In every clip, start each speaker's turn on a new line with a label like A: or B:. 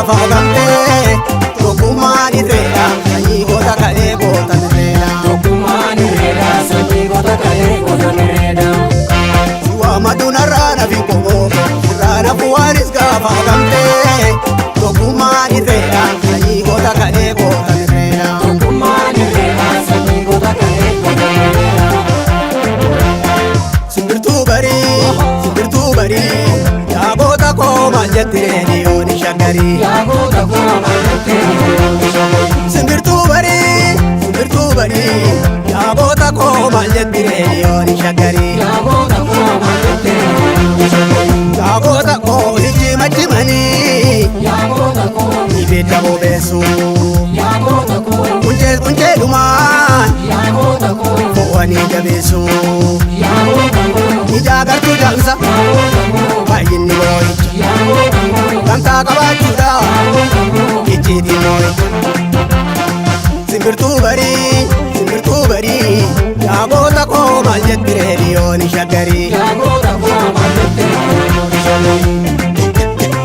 A: gaafa gamtee tokkummaan irreedha sanyii goota kalee goota mirreedha.
B: Tokkummaan irreedha sanyii goota kalee goota mirreedha.
A: Suwaamadunarraa nafi qomoo irraa nafuwaanis gaafa gamtee tokkummaan irreedha sanyii goota kalee goota mirreedha.
B: Tokkummaan irreedha sanyii goota kalee goota mirreedha.
A: Simbirtuu barii simbirtuu barii yaa goota koo maal jetti reediyoon shaggarii.
B: Yaa goota koo maal jettee reediyoon shaggarii.
A: Simbirtuu barii simbirtuu barii yaa goota koo maal jetti reediyoon shaggarii.
B: Yaa goota koo maal jettee reediyoon shaggarii.
A: Yaa goota koo ijji majjimanii
B: Yaa goota koo
A: ibidda bobeessu.
B: yaa goota koo
A: Quncee qunceedhumaan
B: yaa goota koo
A: fo'anii jabeessu.
B: yaa goota koo
A: Ijaa gartuu jaamsa
B: yaa goota koo
A: baay'inni boo'icha.
B: yaa goota koo
A: Gamtaa qabaachuudha
B: yaa goota koo.
A: icciitiin moo'icha. Simbirtuu barii simbirtuu barii yaa goota koo maal jetti reediyoon shaggarii.
B: Yaa goota koo maal jettee reediyoon shaggarii.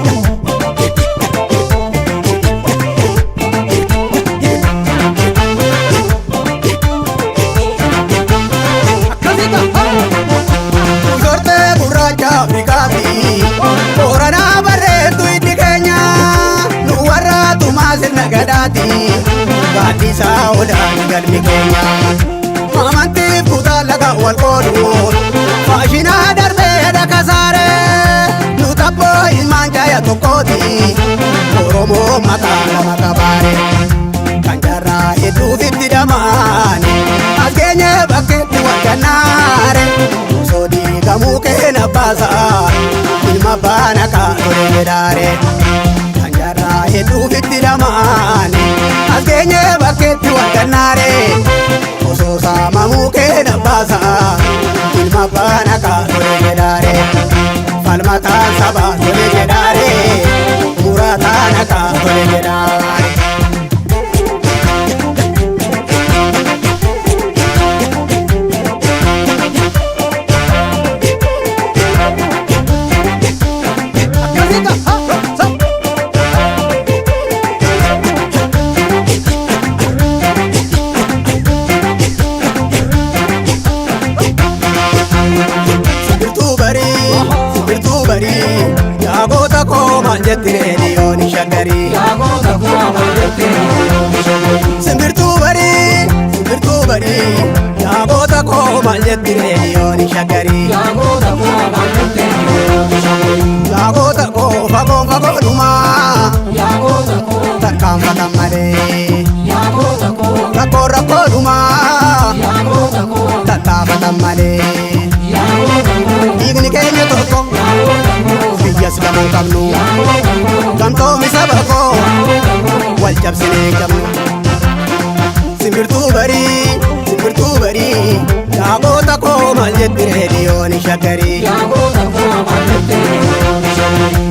A: Gortee gurraacha Afrikaati Booranaa barreettu hiddi keenya nu warra tumaa sirna gadaati gaaddisaa odaan galmi keenya. Amantiif kutaa laga wal qoodu faashinaa darbee dhaka saaree nu tabboo ilmaan jaaya tokkooti Oromoo maqaa lama qabaare. Kan jaarraa hedduuf itti dhamaane as geenye bakkeetti wal gannaare osoo diigamuu keena baasa ilma baana kaatole jedhaare. Kan jaarraa hedduuf itti dhamaane as geenye bakkeetti wal gannaare osoo saamamuu keena baasa ilma baana kaatole jedhaare. Falmataan sabaa tole jedhaare murataan akka tole jedhaare. Simbirtuu barii simbirtuu barii yaa goota koo maal jetti reediyoon shaggarii.
B: Yaa goota koo maal jettee reediyoon shaggarii.
A: Simbirtuu barii simbirtuu barii yaa goota koo maal jetti reediyoon shaggarii.
B: Yaa goota koo maal jettee reediyoon shaggarii.
A: Yaa goota koo fagoon fagoodhumaa
B: Yaa goota koo
A: tarkaanfatan malee
B: yaa goota koo
A: rakkoo rakkoodhumaa
B: yaa goota koo
A: tattaafatan malee
B: yaa goota koo
A: dhiigni keenya tokko
B: yaa goota koo
A: biyyas lamuu qabnu
B: yaa goota koo
A: gamtoomi saba koo
B: yaa goota koo.
A: wal cabsinee qabnu. Simbirtuu barii simbirtuu barii yaa goota koo maal jetti reediyoon shaggarii.
B: Yaa goota koo maal jettee reediyoon shaggarii.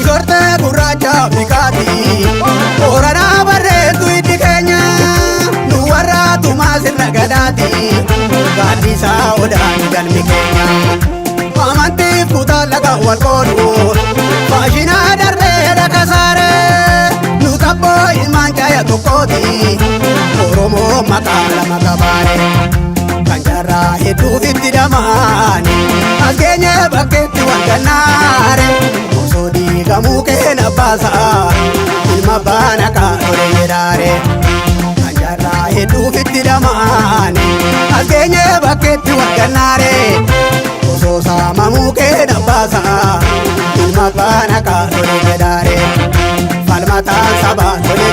A: Gortee gurraacha Afrikaati Booranaa barreettu hiddi keenya nu warra tumaa sirna gadaati gaaddisaa odaan galmi keenya. Amantiif kutaa laga wal qoodu faashinaa darbee dhaka saaree nu tabboo ilmaan jaaya tokkooti Oromoo maqaa lama qabaare. Kan jaarraa hedduuf itti dhamaane as geenye bakkeetti wal gannaare osoo diigamuu keena baasa ilma baana kaatole jedhaare. Kan jaarraa hedduuf itti dhamaane as geenye bakkeetti wal gannaare osoo saamamuu keena baasa ilma baana kaatole jedhaare. Falmataan sabaa tole